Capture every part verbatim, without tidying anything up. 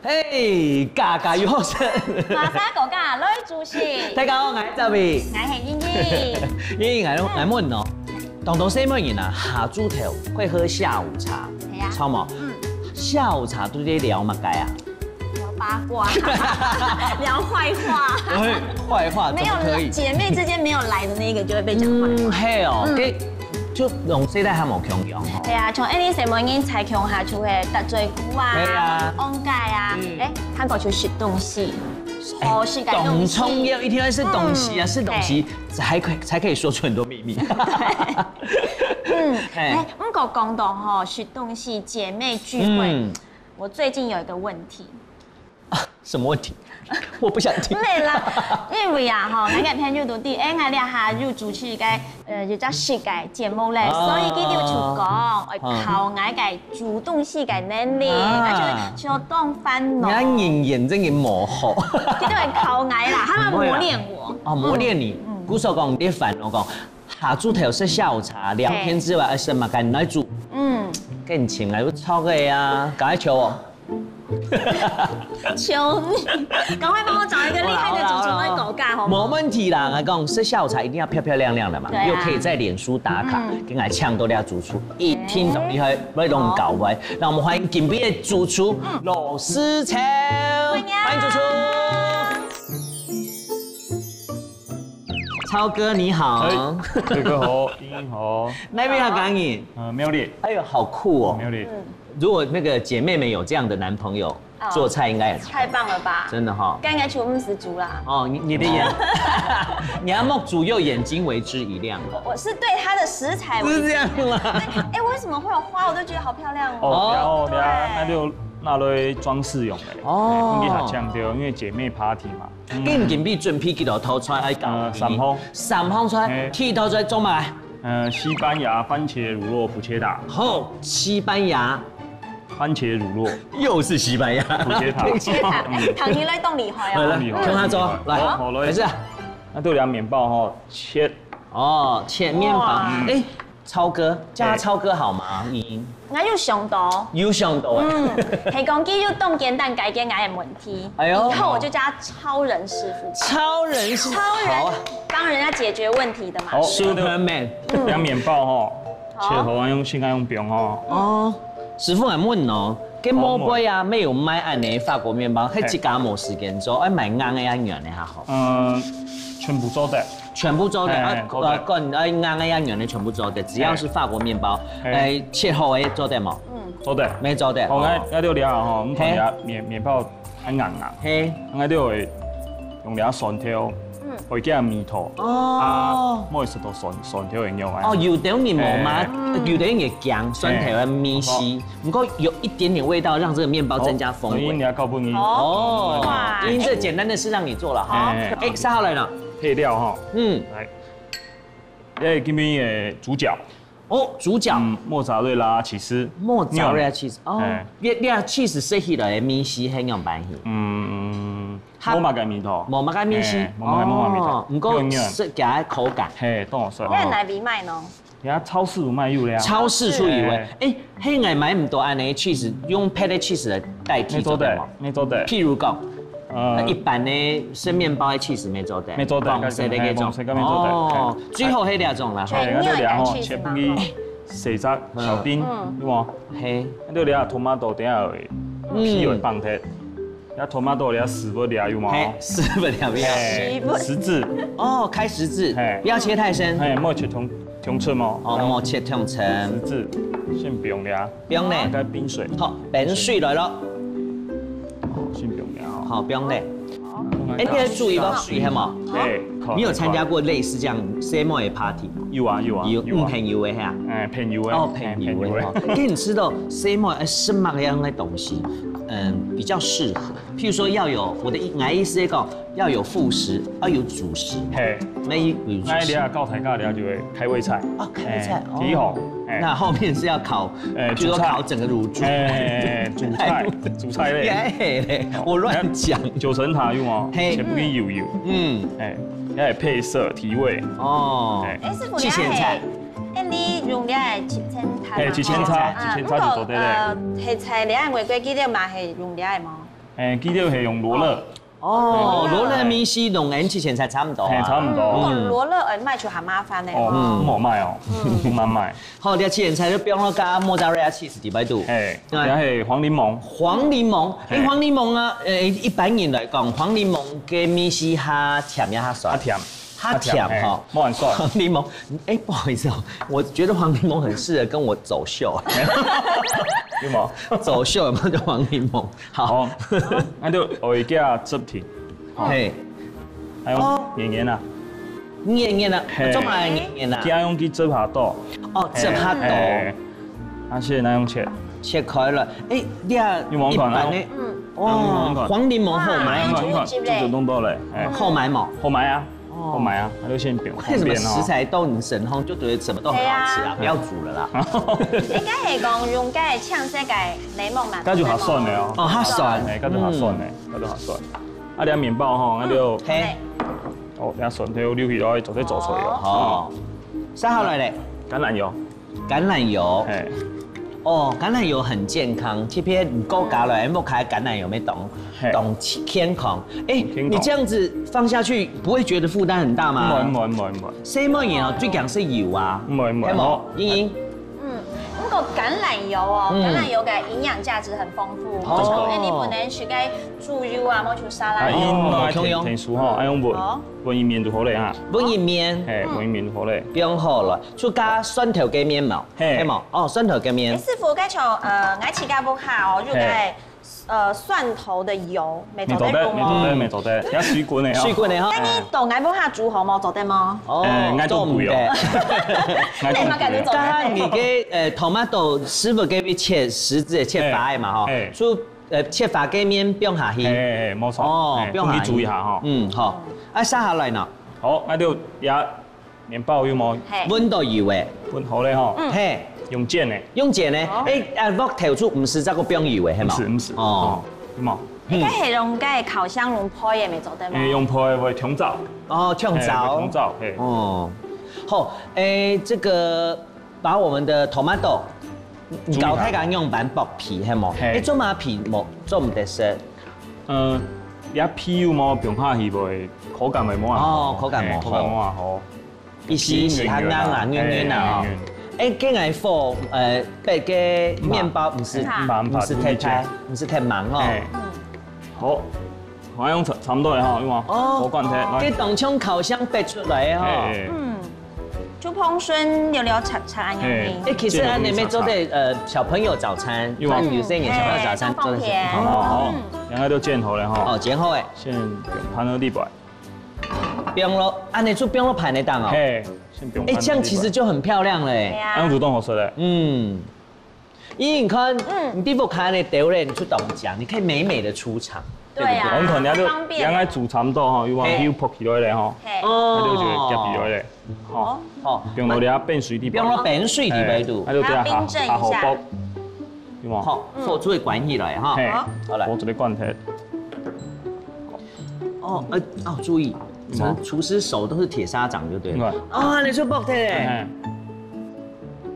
嘿，家家有好食。馬莎哥哥來煮食。大家好，𠊎係David。𠊎係英英。英英，𠊎，𠊎問哦，當多細妹人啊，下晝頭會喝下午茶，係啊。著無？嗯。下午茶都在聊麼个啊？聊八卦，聊壞話。哎，壞話怎麼可以？沒有，姐妹之間沒有來的那個就會被講壞話。嗯，係哦，嗯。該 就同細妹還無共樣吼。對啊，像恁樣細妹人在共下就會打嘴鼓啊，對啊。冤家啊，嗯。哎，還過就食東西，好食个東西。當重要，一定要食東西啊，嗯，食東西才可以，才可以說出很多秘密。嗯，哎。哎，不過講到吼，食東西，姐妹聚會，嗯。我最近有一個問題。 什麼問題？我不想聽。無啦，因為啊，吼，𠊎个朋友都知，哎，𠊎這下有主持一個，呃，一隻食个節目咧，啊。所以佢就講，哎，啊。考𠊎个煮東西个能力，啊。啊，就，就當煩惱。你看你眼睛也磨好。佢就會考𠊎啦，他們磨練我。不會啊。啊，磨練你。嗯，嗯。故所講，你煩惱講，下晝頭食下午茶，聊天之外，哎，食麼个，你來煮。嗯。跟你請來，我操个呀，趕快求我。 求你，趕快幫我找一個厲害的主廚來搞尬，好嗎？無問題啦，𠊎講，食下午茶一定要漂漂亮亮的嘛，對啊。又可以在臉書打卡，嗯。跟𠊎嗆到這主廚，一定當厲害，會弄搞歪。那我們歡迎今晡日的主廚，嗯。羅思成，歡迎。歡迎主廚。 超哥你好。哎，哥哥好，英英好。哪位客家人？呃，苗栗。哎喲，好酷哦。苗栗。如果那個姐妹們有這樣的男朋友，哦。做菜應該也太棒了吧？真的哈。該應該全部是豬啦。哦，你，你的眼，你要目珠又眼睛為之一亮了。我，我是對他的食材為之一亮。是這樣嗎？哎，哎，為什麼會有花？我都覺得好漂亮哦。哦，然後，對。然後那就拿來裝飾用的。哦。哎，放去客廳對，因為姐妹party嘛。 嗯。緊緊逼準備幾多道菜愛搞。呃，三項。三項菜，嘿。第一道菜做麼个？呃，西班牙番茄乳酪bruschetta。好，西班牙。番茄乳酪。又是西班牙。Bruschetta。對不起。嗯。唐尼來當厲害啊。好了，當厲害。聽他做，來，好，好，來。開始啊。那就兩面包哈，切。哦，切面包。哇。哎， 超哥，叫他超哥好嗎？你，𠊎有想到。有想到欸。嗯，係講佢有當簡單解決𠊎个問題，哎喲。以後我就叫他超人師傅。超人師傅，超人，好啊。幫人家解決問題的嘛。好，Superman。嗯。兩面包吼，好。切好啊，用心啊，用冰吼。哦，師傅，𠊎問哦，該Walmart啊，乜有賣恁呢法國麵包，係自家無時間做，愛買硬个啊，軟个較好？嗯，全部做得。 全部做得，哎，啊，做得。呃，講，哎，硬个啊，軟个全部做得，只要是法國麵包，哎。哎，切好个做得無？嗯。做得。乜做得，好，哦。𠊎，𠊎就了吼，毋同个麵，麵包還硬硬。嘿。𠊎就會用了蒜頭，嗯。會加味道。哦。啊，莫食到蒜，蒜頭个肉啊。哦，有的人無嘛，哎。有的人也講蒜頭个味緒，嘿。毋過有一點點味道，讓這個麵包增加風味。哦，所以你要告訴你。哦，哇。因為這簡單的事讓你做了哈。哎，哎，哎。哎，燒好來了。配料哈。嗯。來。 哎，今晡日个主角。哦，主角。嗯，mozzarella cheese。Mozzarella cheese，哦。哎。你，你啊cheese食起來个味緒係仰般去？嗯，無麼个味道。無麼个味緒？哎，無麼个，無麼个味道。哦，毋過較軟。食起來口感。嘿，當好食。你在哪位買呢？人家超市有賣有了。超市就有个。哎。哎，該𠊎買毋到恁呢cheese，用別个cheese來代替做得無？乜做得。譬如講， 呃，一般个食麵包个cheese乜做得，乜做得，黃色个該種。黃色个乜做得，哦，嘿。最好係這種啦，吼。哎，該就了吼，切分佢細隻小丁，嗯。有無？嘿。該就了tomato，等下會，嗯。皮會放忒。該tomato了，屎朏了，有無？嘿，屎朏了，有。嘿，屎朏。十字。哦，開十字，嘿。不要切太深。嘿，莫切通，通寸哦。哦，莫切通寸。十字，先放了。 冰呢？該冰水。好，冰水來了。哦，先放了哦。好，冰呢？好。哎，你愛注意無？水係無？對，你有參加過類似這樣細妹个party無？有啊，有啊，有，有啊。嗯，朋友个係啊？哎，朋友个，哦，朋友个，哎，朋友个。哦。哎，你知道細妹愛食麼个樣个東西？嗯，比較適合。譬如說要有，我的意，我的意思是講，要有副食，要有主食。嘿。那有主食。那你啊，教大家了就係開胃菜。哦，開胃菜，哦。第一項，嘿。那後面是要考，哎，比如說考整個滷豬。哎，主菜，主菜類。哎，我亂講。九層塔有無？嘿。全部去油油。嗯。哎，要配色提味。哦。哎。哎，師傅，七千菜。你還 哎，你用這个七千塔嘛，嘿，七千塔，吼。七千塔就做得了。啊，毋過，呃，係在這个外國記錄嘛，係用這个無？哎，記錄係用羅勒。哦，嘿。羅勒味緒同𠊎七千塔差毋多啊。嘿，差毋多。嗯，毋過羅勒愛買就較麻煩呢，哦，吼。嗯。毋好買哦，毋好買。好，這七千塔就放落加mozzarella cheese裡背肚。嘿，對。這係黃檸檬。黃檸檬，哎，嘿。黃檸檬啊，呃，一般人來講，黃檸檬个味緒較甜也較酸。較甜。 較甜吼。嘿，無恁酸。黃檸檬，哎，不好意思哦，我覺得黃檸檬很適合跟我走秀。有無？走秀有沒有就黃檸檬？好。好，該就愛加汁品。嘿。還有哦。黏黏啊。黏黏啊，嘿。做麼个黏黏啊？加用去汁下肚。哦，汁下肚。嘿，嘿。啊，係那用切。切開了。哎，你啊，有無看啊？一般的，嗯。哦，有無看？黃檸檬好買嗎？哇，你看，就係弄到了，哎。好買無？好買啊。 哦。好買啊，那就先放為什麼旁邊哦。食材都很神通，就覺得什麼都很好吃啊，對啊。不要煮了啦。應該係講用該青色个檸檬嘛。該就較酸个哦。哦，較酸。哎，該就較酸个，嗯。該就較酸。啊，這麵包吼，該就，嗯，嘿。哦，這蒜頭溜起來，做得做出來哦。哦。哦。撒下來咧。橄欖油。 橄欖油。嘿。哦，橄欖油很健康，特別你高加了，嗯。莫開橄欖油沒懂，嘿。懂健康。哎，健康。你這樣子放下去，不會覺得負擔很大嗎？毋會，毋會，毋會，毋會。細妹人哦，最強係油啊。毋會，毋會，係無？好。英英。嗯，不過橄欖油哦，嗯。橄欖油个營養價值很豐富，哦。像你本來食个豬油啊，莫就沙拉油。啊，因為哦，愛甜，甜素吼，愛用搵，哦。搵一面就好了啊。搵一面。嘿，搵一面就好了。放好了。 就加蒜頭个麵嘛，嘿。係無？哦，蒜頭个麵。哎，師傅，該像，呃，𠊎自家屋下哦，就該，嘿。呃，蒜頭个油，乜做得用哦。乜做得，乜做得，乜做得，愛水滾个哦。水滾个吼。該你到𠊎屋下煮好無？做得無？哦，哎，𠊎都毋會哦。做毋得。𠊎都毋會哦。你嘛感覺做得。剛剛你个，呃，tomato師傅个切十字切法个嘛，吼，嘿。就，呃，切法个麵放下去。嘿，嘿，嘿，無錯。哦，嘿，放下去。你注意下吼。嗯，好。啊，撒下來呢？好，該就也 麵包有無？嘿。搵到油个。搵好了吼。嗯。嘿。用煎个。用煎个。哦。哎，啊，鑊頭就毋使再過放油个，係無？毋使，毋使。哦。哦，有無？應該係用該烤箱用焙个，乜做得無？哎，用焙个會忒燥。哦，忒燥。哎，會忒燥，嘿。哦。好，哎，這個把我們的tomato，你搞太乾用板剝皮，係無？嘿。哎，做麼皮無，做毋得食？呃，這皮有無放下去會口感會無恁好。哦，口感無好。嘿，口感無恁好。 一時一時較硬啊，皮軟軟啊，軟軟啊，哦。嘿，軟軟。哎，這个火，呃，別个麵包毋使，嗯。毋使忒大，毋使忒猛哦。嘿。好，好像差，差不多了哈，有無？哦，火關忒，來。這當像烤箱逼出來的哈。嘿，嘿。嗯，就蓬鬆溜溜滑滑恁樣呢。嘿。哎，其實恁樣乜做得，煎好就好。呃，小朋友早餐，有無？有細人小朋友早餐做得食。嗯，當方便。哦，哦，嗯。兩个都煎好了哈。哦，煎好了。先用盤仔裡擺。 放落，恁樣就放落盤仔頂哦。嘿，先放盤仔裡擺。哎，這樣其實就很漂亮了哎。對啊。恁樣就當好食了。嗯。因為你看，嗯。你在屋下恁樣丟咧，你就當講，你可以美美的出場，對不對？對啊，我看你都，方便。你愛煮差不多吼，有無？嘿。油撲起來咧吼。嘿。哦。那就覺得夾起來咧，吼。哦。哦。放落這冰水裡擺。放落冰水裡擺肚。嘿，那就這樣下，然後冰鎮一下。下好薄，有無？好，嗯。火就會關起來哈。嘿。好，來。火就會關忒。 哦，呃，哦，注意，嗯。廚，廚師手都是鐵砂掌就對了。對。哦，你就剝忒咧。哎。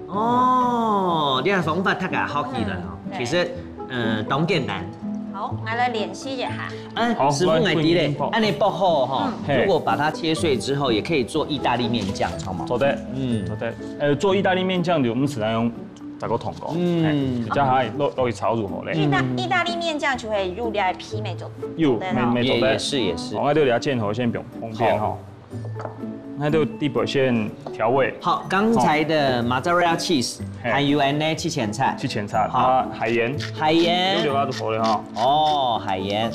哦，你看方法大家學起來哦。嗯，對。其實，呃，當簡單。好，來，來練習一下。哎，好，師傅，來，𠊎知咧，滾一滾。恁樣剝好吼，嗯。嘿。如果把它切碎之後，也可以做義大利麵醬，好嗎？做得，嗯。做得。呃，做義大利麵醬就毋使再用 再過燙過，嗯。嘿，就將佢落，落去炒就好咧。義大，義大利麵醬就會有這皮乜做，有，做得吼。乜，乜做得。也，也是，也是。哦，該就這煎好先放，放邊吼。好。該就底背先調味。好，剛才的mozzarella cheese，嘿。還有恁樣七千塔。七千塔，好。啊，海鹽。海鹽。有，有啊，就好了哈。哦，海鹽。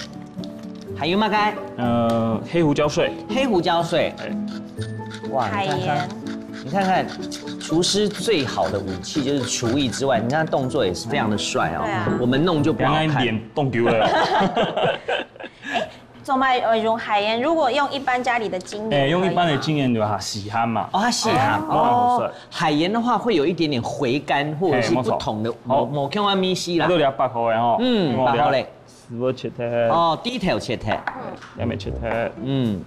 還有麼个？呃，黑胡椒碎。黑胡椒碎。哎。哇，你看看，海鹽。你看看，厨师最好的武器就是厨艺之外，你看他动作也是非常的帅哦。对啊。我们弄就不好看。刚刚脸冻丢了。怎么呃用海盐？如果用一般家里的经验，哎，用一般的经验对吧？洗汤嘛。哦，它洗汤。哦，好吃。海盐的话会有一点点回甘，或者是不同的，嘿，没错。好，某某种味道啦。那就两百块的哈。嗯，百块嘞。 是否切忒？哦，低头切忒。也没切忒。嗯。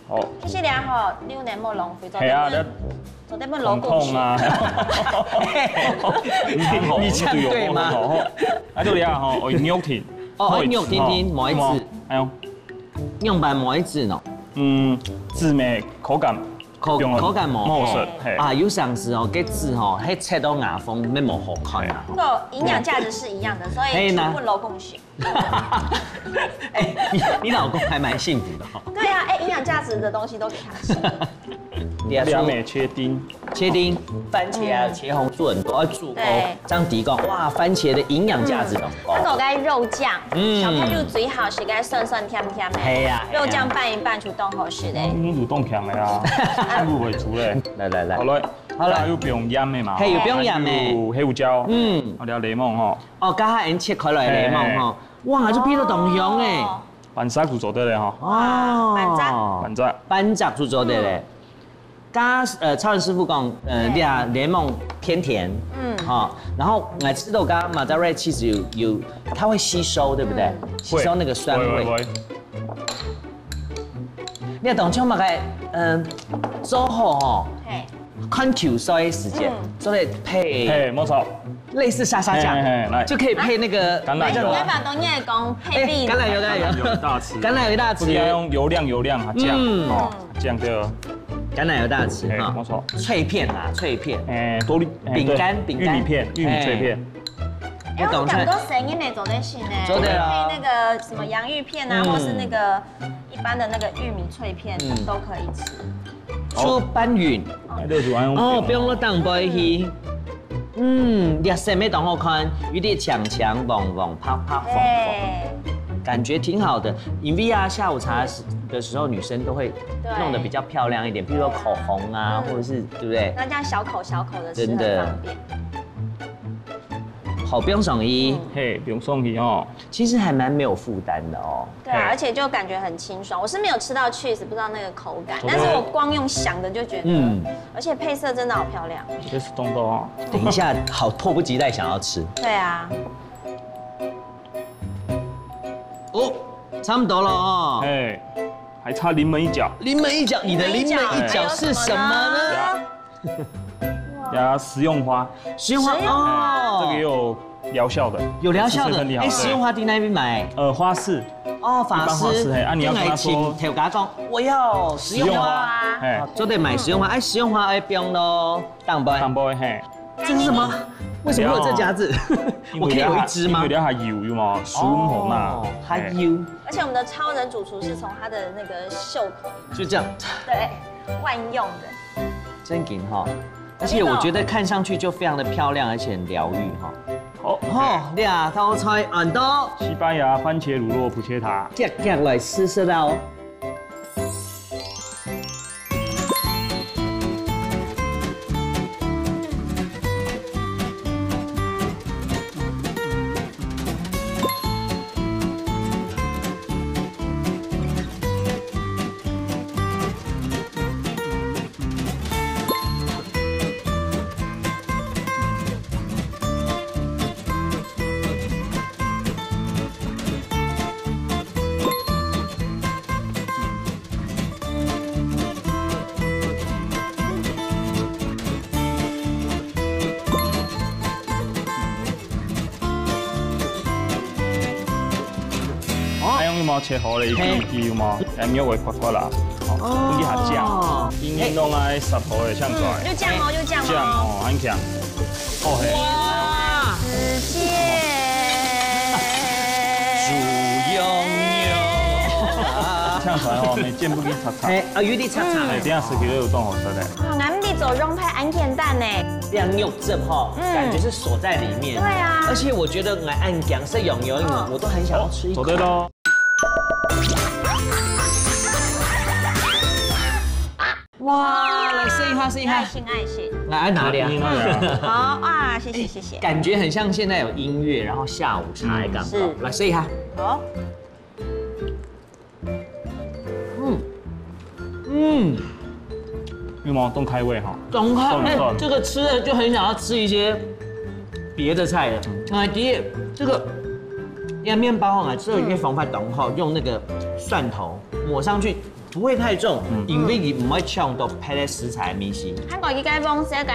好。其实你吼，你有那么浪费，做得问，做得问老公啊。你这样对吗？啊，对呀，吼，哦，肉丁。哦，肉丁丁，梅子。哎呦，用白梅子喏。嗯，紫梅口感。 口，口感无好。无好食，嘿。啊，有成時哦，該紙吼，係切到牙縫，乜無好看啊。不過營養價值是一樣的，所以全部都共享。哎，你，你老公還蠻幸福的哦。對啊，哎，營養價值的東西都給他吃。你還說切丁。切丁，番茄啊，茄紅素很多，要煮哦。對。這樣提供，哇，番茄的營養價值很高。這個該肉醬，嗯。小朋友最好係該酸酸甜甜的。係啊，係啊。肉醬拌一拌就 當好食的。嗯，你主動強的啊，不會出嘞。來來來，好了，好了，又不用鹽的嘛，嘿，又不用鹽的，還有黑胡椒，嗯，還有檸檬吼，哦，剛才切開來的檸檬吼，哇，就變到當香哎，哦。半隻就做得了吼，哦，半隻，半隻，半隻就做得了。 剛剛呃，超人師傅講，呃，你啊，檸檬偏甜，嗯，哈，然後我知道剛剛 mozzarella cheese 有有，它會吸收，對不對？吸收那個酸味。會會會。你看，當像麼个，嗯，做好吼，嘿，看球賽的時間，嗯，做得配，嘿，沒錯，類似沙沙醬，嘿嘿嘿，來，就可以配那個橄欖油，你要把東西講配，哎，橄欖油，橄欖油，橄欖油大匙，橄欖油大匙，不要用油亮油亮啊，這樣，嗯，哦。 這樣就橄欖油大匙哈，沒錯，脆片啊，脆片，哎，多利餅乾，餅乾，玉米片，玉米脆片，哎，我感覺生意呢做得行呢，做得啊，配那個什麼洋芋片啊，或是那個一般的那個玉米脆片都可以吃。出搬運，哦，不用落當歸去。 嗯，這色味當好看，有點青青黃黃、白白黃黃，感覺挺好的。因為啊，下午茶的時候，女生都會弄得比較漂亮一點，比如說口紅啊，或者是，對不對？那這樣小口小口的吃很方便。真的。好，不用送醫。嘿，不用送醫哦。其實還蠻沒有負擔的哦。 對啊，而且就感覺很清爽。我是沒有吃到 cheese，不知道那個口感，但是我光用想的就覺得，嗯，而且配色真的好漂亮。這是動作哦。等一下，好迫不及待想要吃。對啊。哦，差不多了哦。哎，還差臨門一腳。臨門一腳，你的臨門一腳是什麼呢？ 呀，食用花，食用花哦，這個也有療效的，有療效的。哎，食用花在哪邊買？呃，花市，哦，法師，一般花市，嘿，啊，你要跟他說，就來請頭家講，我要食用花，食用花，嘿，做得買食用花，哎，食用花愛放咯，當歸，當歸，嘿，這是什麼？為什麼會有這夾子？我可以有一支嗎？因為它有，有嘛，食用花嘛，哦，它有。而且我們的超人主廚是從他的那個袖口，就這樣，對，萬用的。 真緊哈，而且我覺得看上去就非常的漂亮，而且很療癒哈。好，好，你啊，到菜很多，西班牙番茄乳酪普切塔，夾夾來試試啦哦。 哦。還用羽毛切好了，一滴一滴嘛，還沒有微刮刮啦。哦，你下醬，哦，因為弄來十好了，像出來。嗯，就這樣哦，就這樣哦。這樣哦，很強。哦嘿。哇，直接。豬油肉。像出來哦，沒見不給擦擦。哎，啊，有點擦擦。哎，等一下十幾个有動好吃的。哇，難得做肉派很簡單呢。這樣肉汁哈，嗯，感覺是鎖在裡面。對啊。而且我覺得來按醬是有有有，我都很想要吃一口。哦，做得咯。哇，來試一下，試一下。愛心，愛心。來，愛哪裡啊？你那裡啊？好啊，謝謝，謝謝。感覺很像現在有音樂，然後下午茶的感覺。嗯。是。來試一下。好。嗯。嗯。有沒有？當開胃哈。當開胃，欸，這個吃了就很想要吃一些別的菜了。嗯。啊，第一，這個，這個麵包哈，吃了有些方法當好，用那個蒜頭抹上去，不會太重，嗯。因為佢毋會嗆到別个食材个味緒。還有一個黃色个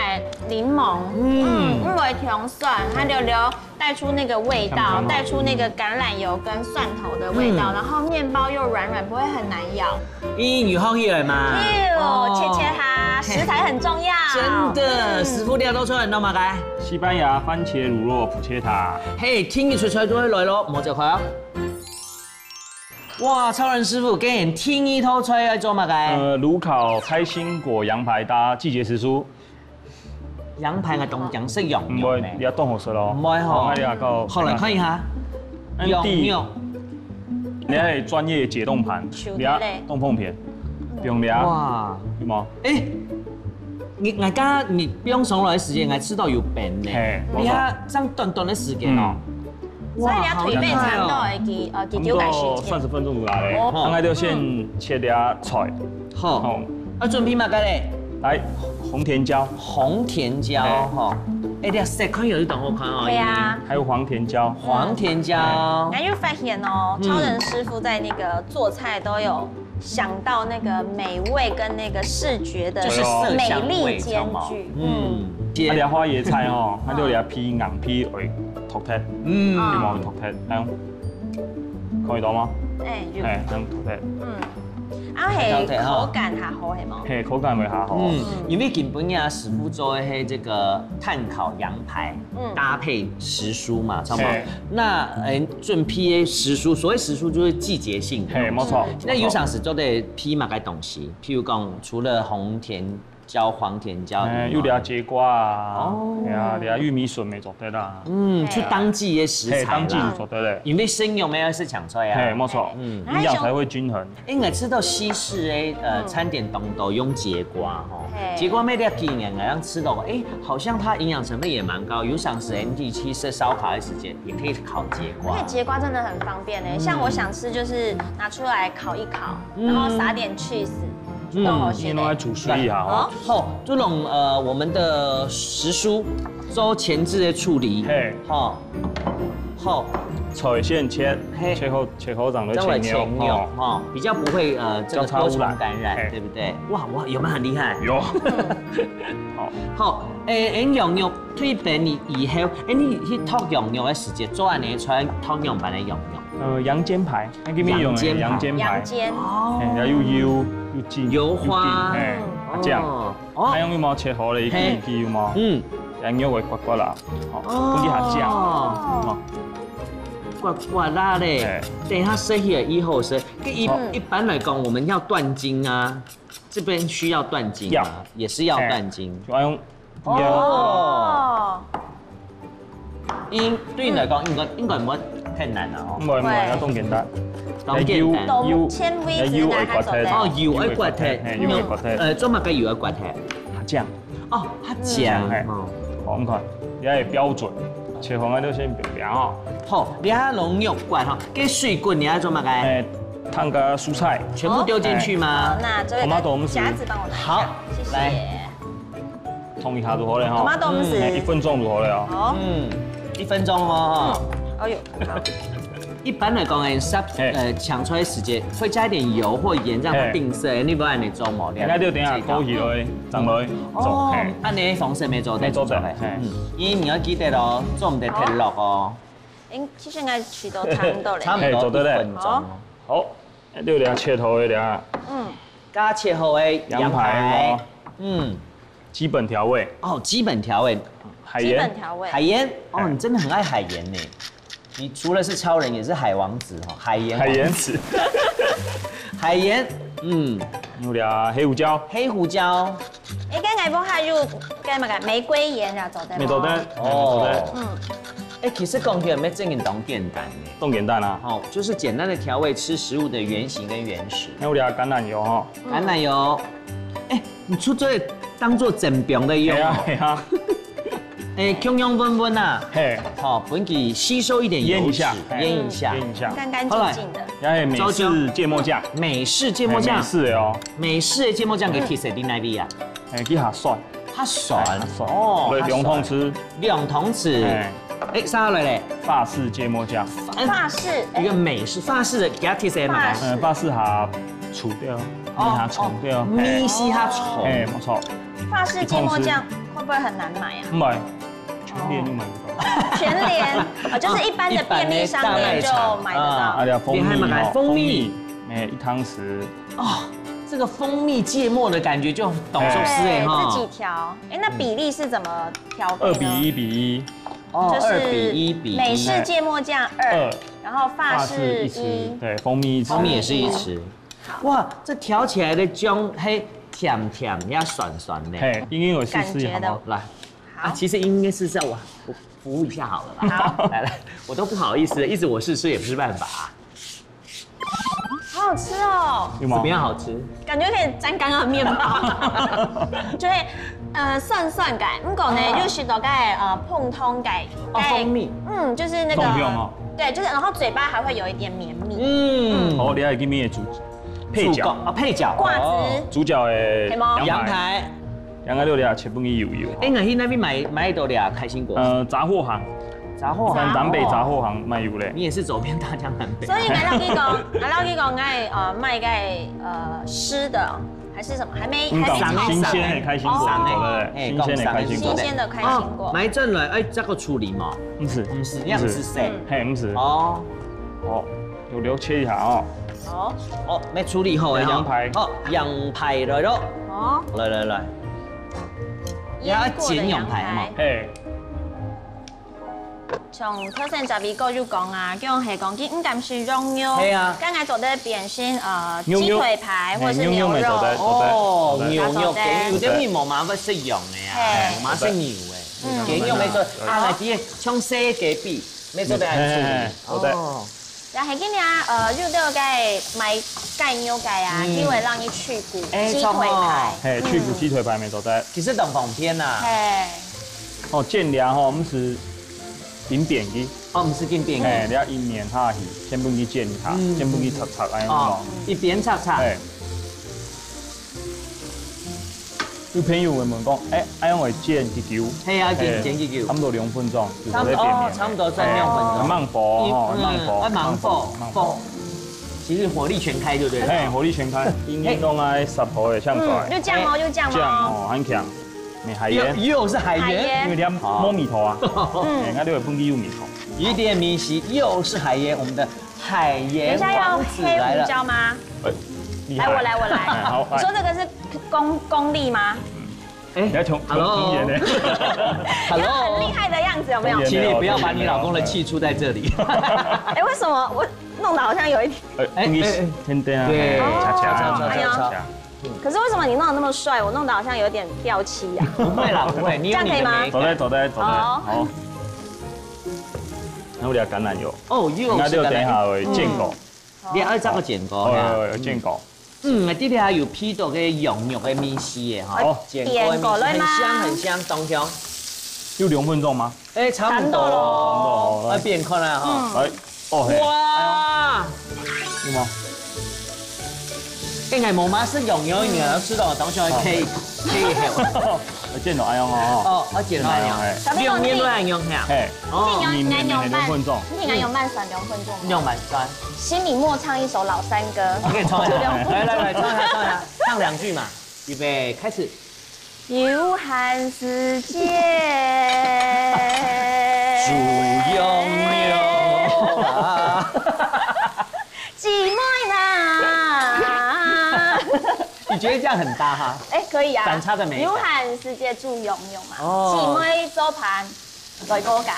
檸檬，嗯。嗯，因為忒酸，它就留 帶出那個味道，香香哦。帶出那個橄欖油跟蒜頭的味道，嗯。然後麵包又軟軟，不會很難咬。咦，有好起來嘛？有，哦。切切它，食材很重要。真的，嗯。師傅，你都做得弄麼个？西班牙番茄乳酪普切塔。嘿，聽你吹吹就會來咯，莫走開啊。哇，超人師傅，今日第二道菜愛做麼个？呃，爐烤開心果羊排搭季節時蔬。 羊排个東洋式羊肉呢？毋會，你愛當好食咯。毋會吼。哦，你愛搞好，來看一下。嗯，羊肉。你愛專業解凍盤，手機咧。你愛當方便，不用你啊。哇。有無？欸，你，𠊎剛剛你放上來个時間，𠊎試著有冰呢。嘿，無錯。你看，這樣短短个時間哦。嗯。 所以你愛退冰差不多會幾，呃，幾久个時間？差不多三十分鐘就來了。哦。大概就先切一下菜。好。好。啊，準備麼个咧？來，紅甜椒。紅甜椒，嘿。吼。欸，這色看起來就當好看哦。對啊。還有黃甜椒。黃甜椒。嗯。還有發現哦，嗯。超人師傅在那個做菜都有 想到那個美味跟那個視覺的就是色香味，美麗兼具。嗯。嗯。啊，這花椰菜吼，嗯。它就這皮硬皮會脫忒，嗯。皮毛會脫忒，恁樣，看得到嗎？欸，有。欸，恁樣脫忒。嗯。啊，係，口感較好，係無？係，口感會較好。嗯，因為今晡日師傅做个係這個炭烤羊排， 嗯。搭配時蔬嘛，差不多。嘿。那，欸，準備个時蔬，所謂時蔬就是季節性的東西。嘿，無錯，那有常時做得配麼个東西？譬如講，除了紅甜椒、黃甜椒以外。欸，有這節瓜啊，哦。係啊，這玉米筍乜做得啦。嗯，嘿。就當季个食材啦。嘿，當季就做得了。因為生肉乜愛食青菜啊。嘿，無錯，嗯。營養才會均衡。 欸，𠊎試著西式个，呃，嗯。餐點當多用節瓜吼。嘿。節瓜乜這幾年𠊎正試著，欸，好像它營養成分也蠻高，有常時你去吃燒烤个時間也可以烤節瓜。而且節瓜真的很方便欸，嗯。像我想吃就是拿出來烤一烤，嗯。然後撒點cheese，嗯。就當好食咧。你攏愛煮熟一下哦。哦。好，這種，呃，我們的時蔬做前置的處理，嘿。吼。好。菜先切，嘿。切好 切好，正來切肉，正來切肉，吼。吼，比較不會，呃，這個交叉污染。多重感染，嘿。對不對？哇，哇，有沒有很厲害？有。好。好，欸，欸，羊肉退冰以後，欸，你去剁羊肉个時節，做恁樣个菜，剁仰般个羊肉？呃，羊肩排，那个用的羊肩排。羊肩排。羊肩。哦。嘿，然後又油，又筋，油花。又筋，嘿，啊，這樣。哦。哦。還有有無切好了，一根一根有無？嘿。嗯。羊肉會刮刮啦，好，哦。分佢下醬，哦。 刮刮啦咧，嘿。等一下食起來以後是，一，好。一般來講，我們要斷筋啊，這邊需要斷筋嗎？要。也是要斷筋。嘿，就要用，哦。因，對你來講，應該，應該毋會太難啊，吼。毋會，毋會，會。要當簡單。當簡單。油，油，當纖維質，油會刮忒。哦，油會刮忒。嘿，油會刮忒。呃，做麼个油會刮忒？下醬。 哦，較靚，嗯。哦。好，你看，這也標準，切方啊，就先表表哦。好，你看攏肉乾吼，該水滾你愛做麼个？欸，燙个蔬菜。全部丟進去嗎？好，那這位的夾子幫我拿一下，好，謝謝。來。燙一下就好了吼。Tomato，嗯。欸，一分鐘就好了哦。好。嗯，一分鐘哦。嗯，哎喲，好。 一般來講，欸，煠，嘿。呃，炝菜个時節會加一點油或鹽，讓它定色，嘿。你毋愛恁樣做無？應該就等下枸杞落去，嗯。放落去，哦，做，嘿。恁樣方式乜做得，乜做得，做得，嘿。嗯，因為你愛記得哦，做毋得忒落哦。好。欸，其實應該切到差不多了。差不多，嘿，做得了。一分鐘。好。好，就這切好个這。嗯。 剛切好个羊排。羊排哦。嗯。基本調味。哦，基本調味。海鹽。基本調味。海鹽，哦，嘿。你真的很愛海鹽呢。你除了是超人，也是海王子哦，海鹽王子。海鹽子。海鹽，嗯。有了黑胡椒。黑胡椒。欸，剛剛不還有該麼个玫瑰鹽啊，做得嗎？乜做得，哦。乜做得。嗯。欸，其實講起來，乜真个當簡單呢。當簡單啊。哦，就是簡單的調味，吃食物的原形跟原始。那有了橄欖油哦。 橄欖油。欸，你出這當做整餅的用哦。係啊，係啊。哎，輕輕溫溫啊，嘿，好，分佢吸收一點油脂，醃一下，嘿，醃一下。醃一下。乾乾淨淨的。然後美式芥末醬，美式芥末醬，哎，美式的哦。美式的芥末醬个特色在哪位啊？哎，佢較酸，較酸，哎，較酸。哦，對，兩湯匙。兩湯匙。哎。哎，啥來嘞？法式芥末醬。哎，法式，一個美式，法式的，給它特色嘛。法式。嗯，法式較粗掉，哦，它重掉，哦，嘿。米是較重。哎，沒錯。法式芥末醬會不會很難買啊？不會，全聯就買得到。全聯，哦，就是一般的便利商店就買得到。啊，你蜂蜜哦，你還買蜂蜜？蜂蜜，哎，一湯匙。哦，這個蜂蜜芥末的感覺就懂壽司哎哈。對，自己調。哎，那比例是怎麼調配呢？二比一比一。哦，就是二比一比一。美式芥末醬二，二，然後法式一，法式一匙，對，蜂蜜一匙。蜂蜜也是一匙。好。哇，這調起來的醬，嘿，甜甜也酸酸的。嘿，英英我試試好不好？感覺的。來，啊，好。其實應該是這樣，我，我服務一下好了啦。好。來，來，我都不好意思了，一直我試吃也不是辦法啊。好好吃哦。有嗎？怎麼樣好吃？感覺可以沾剛剛的麵包。就會，呃，酸酸个，不過呢，哦。又食到該，呃，膨通个，哦，該，蜂蜜。嗯，就是那個，膨通哦。對，就是，然後嘴巴還會有一點綿密。嗯。哦，你還有一個咩主，配角。主角，哦，配角。掛紙。哦。主角的，係無？羊排。羊排。 兩個六兩，切分佢幼幼。哎，𠊎去那邊買，買到這開心果。呃，雜貨行。雜貨行。南北雜貨行賣有咧。你也是走遍大江南北。所以𠊎摎佢講，𠊎摎佢講，𠊎，呃，賣个，呃，濕的哦，還是什麼？還沒，嗯，還沒炒熟。新鮮的開心果，哦。對不對？哎，新鮮的開心果。新鮮的開心果。哦，買轉來，哎，這個處理嘛。毋使。毋使，毋使。樣子嗄。嗯。嘿，毋使。哦。哦，有了解一下哦。好。哦，沒處理好的哈。羊排。好，羊排來咯。好。來，來，來。 也愛煎羊排嘛。醃過的羊排。嘿。像頭先Javi哥有講啊，叫係講佢毋敢食羊肉，係啊。該𠊎做得變成，呃，牛肉。雞腿排或是牛肉。嘿，牛肉乜做得，做得，哦，做得。牛肉，做得。雞肉，有兜人無嘛會食羊个啊，嘿。無嘛食牛个。嗯。雞肉乜做得，啊，𠊎知，像細雞髀，乜做得恁樣處理。嘿，嘿，嘿，做得。哦。 然後今日啊，呃，有兜个賣雞肉个啊，嗯。佢會讓你去骨，哎，雞腿排。著哦。嘿，去骨雞腿排乜做得。其實當方便吶。嘿。哦，煎了吼，毋使緊煸佢。哦，毋使緊煸佢。嘿，你愛一面下去，先分佢煎一下，嗯。先分佢炒炒，哎，哦，一邊炒炒。嘿。 有朋友會問講，哎，愛用來煎幾久？嘿啊，煎，嘿，煎幾久？差不多兩分鐘，就差不多，哦，差不多算兩分鐘。慢火吼，嗯，慢火，嗯，慢火，慢火。其實火力全開，對不對？嘿，火力全開，應該用來煠好个，像出來。嗯，有醬哦，有醬哦。醬哦，很強。你海鹽。又，又是海鹽。海鹽。因為你要摸米頭啊。嗯。哎，那就會分佢有米頭。有一點米稀，又是海鹽，我們的 海鹽王子來了。等一下要黑胡椒嗎？哎，厲害。來，我來，我來。哎，好，你說這個是功，功力嗎？哎，你要從，從，hello。從演呢。你要很厲害的樣子，有沒有？Hello。請你不要把你老公的氣出在這裡。哎，為什麼我弄得好像有一點，哎，哎，哎，哎。天天啊，對，哎，恰恰，哦，恰恰，哎呀。恰恰。 可是為什麼你弄得那麼帥，我弄得好像有點掉漆啊？不會啦，不會，你有你的美感。這樣可以嗎？做得，做得，做得。好。好。那我們橄欖油。哦，又是橄欖油。應該就等一下會煎過。嗯。你還愛再煎過，哦，哈。有，有，有煎過。嗯，這裡還有配到个羊肉个米絲个哈，哦。煎過个米絲，煎過了嗎？很香，很香，當香。有兩分鐘嗎？ 哎，差不多咯。差不多咯。哎，變看啊，哈。嗯。哎，哦，嘿。哇！有嗎？哎，𠊎無嘛食羊肉，你還要吃到當像可以，可以。哦，煎到恁樣哦。哦，哦，煎到恁樣。哎。兩面都恁樣，嘿啊。嘿。哦。你聽𠊎，你聽𠊎用慢，你聽𠊎用慢算兩分鐘。用慢算。心裡默唱一首老山歌。我給你唱一下。就兩分鐘。來，來，來，唱一下，唱一下，唱兩句嘛。預備，開始。 有閒時節，煮羊肉啊。姊妹啦。你覺得這樣很搭哈？哎，可以啊。反差的美感。有閒時節煮羊肉嘛，哦。姊妹做伴，來過家。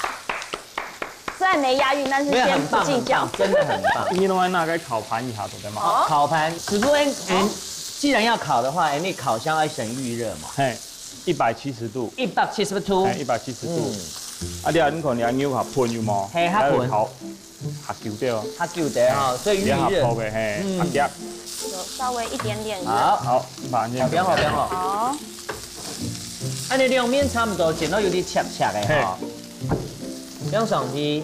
雖然沒押韻，但是先不計較。沒有，很棒，很棒，真的很棒。你弄在那個烤盤一下，對嗎？哦。烤盤，師傅，哎，哎，既然要烤的話，哎，那烤箱要先預熱嘛。嘿。 一百七十度。一百七十度。哎，一百七十度。嗯。啊，你看，你看，你有較噴有無？嘿，較噴。你要烤較久對哦。較久對哦，嘿，所以預熱。你要較泡的，嘿，嗯。較夾。稍微一点点热。好，好，你把它好，放好，放好。好。恁呢兩面差不多，煎到有點赤赤个哈。嘿。這樣上去，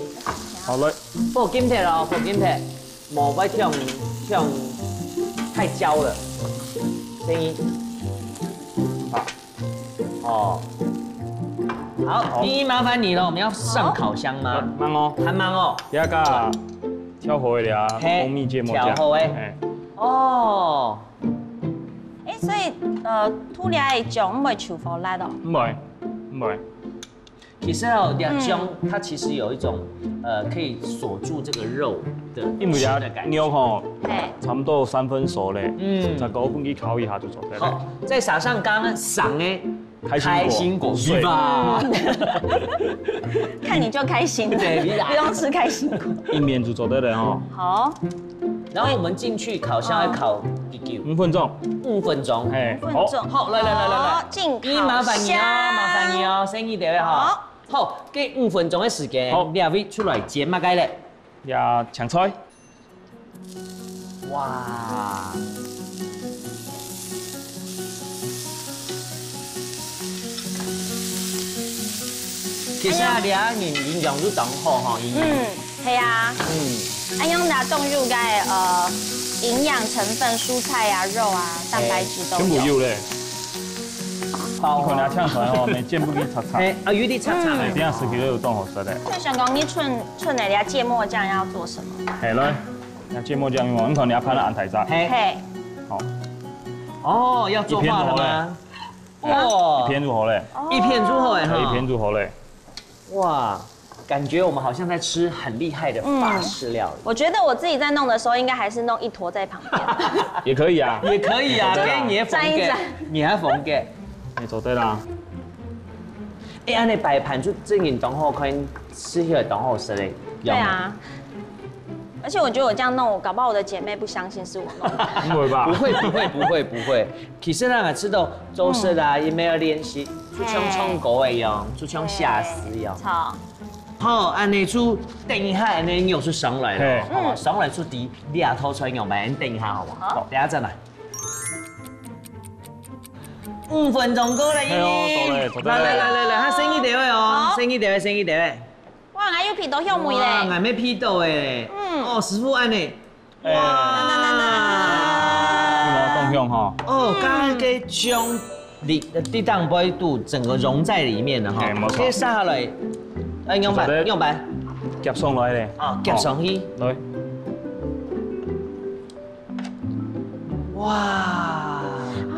好了。火撳忒哦，火撳忒，莫愛忒忒太焦了，所以，好，哦，好，好。第一麻煩你了，我們要上烤箱嗎？慢哦，還慢哦。不要搞。 調好个啦，嘿，蜂蜜芥末醬。調好个。嘿。哦。哎，所以，呃，塗料个醬毋會臭火辣哦。毋會，毋會。其實哦，這醬它其實有一種，呃，可以鎖住這個肉的，因為啊，汁的感覺。肉吼，嘿。差不多三分熟咧，嗯。再過分去烤一下就做得了。好，再撒上剛剛上个 開心果，開心果碎。是吧？看你就開心，對，你來。不用吃開心果。一面就做得了吼。好。然後我們進去烤箱要烤幾久？五分鐘。五分鐘。嘿，五分鐘。好，來來來來來，好，進烤箱。你麻煩你哦，麻煩你哦，先去等一下哈。好。好，給五分鐘的時間，好。兩位出來煎麼个咧？呀，青菜。 哇！其實啊，哎呀。這下人營養就當好吼，營養。嗯，係啊。嗯。哎，用來凍入該，呃，營養成分，蔬菜啊、肉啊、蛋白質都有。全部有咧。包啊。你看你青菜吼，每煎不給擦擦。哎，啊，有點擦擦。哎，等下十幾个有凍好食的。就想講你春，春的這芥末醬要做什麼？嘿，來。 那芥末醬用哦，你看你要拍了安台炸。嘿。嘿。好。哦，要做化了嗎？一片就好了。哇。一片就好了。哦。一片就好了哈。一片就好了。哇，感覺我們好像在吃很厲害的法式料理。嗯。我覺得我自己在弄的時候，應該還是弄一坨在旁邊。也可以啊。也可以啊，對啊。因為你還縫給，沾一沾。你還縫給。你做對啦。哎，恁呢擺盤就正經當好看，吃起來當好食嘞。對啊。 而且我覺得我這樣弄，我搞不好我的姐妹不相信是我弄的。不會吧？不會，不會，不會，不會。其實呢，知道做事啦，也沒有練習，就像唱歌一樣，就像寫詩一樣。好。好，恁呢就等一下，恁呢肉就上來了，嘿。好嗎？上來就第一，你也偷出來用吧，等一下好不好？好。等一下再來。五分鐘過了，哎呦，到了，到了。來來來來來，還剩一點位哦，好。剩一點位，剩一點位。 哇，𠊎有鼻到香味咧。哇，𠊎乜鼻到欸。嗯。哦，師傅恁呢。哎。哇。你有當香哈？哦，剛剛个醬，你，你當杯肚整個融在裡面了哈。哎，沒錯。可以撒下來。哎，仰般？仰般？夾上來咧。哦，夾上去。哦，來。 哇。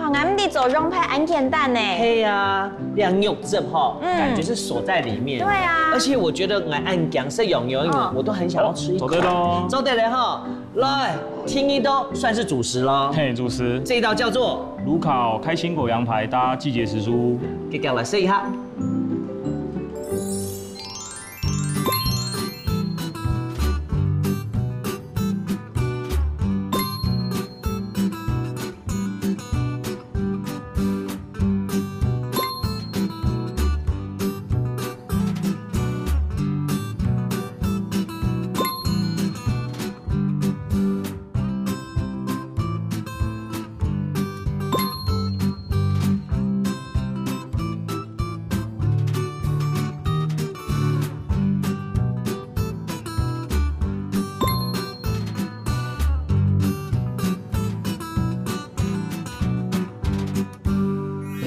啊，𠊎毋知做羊排恁簡單呢。係啊，這肉汁吼，嗯。感覺是鎖在裡面。對啊。而且我覺得𠊎恁驚食羊肉，因為我都很想要吃一口。哦，做得咯。做得了哈。來，第二道算是主食咯。嘿，主食。這一道叫做滷烤開心果羊排，搭季節時蔬。給大家來試一下。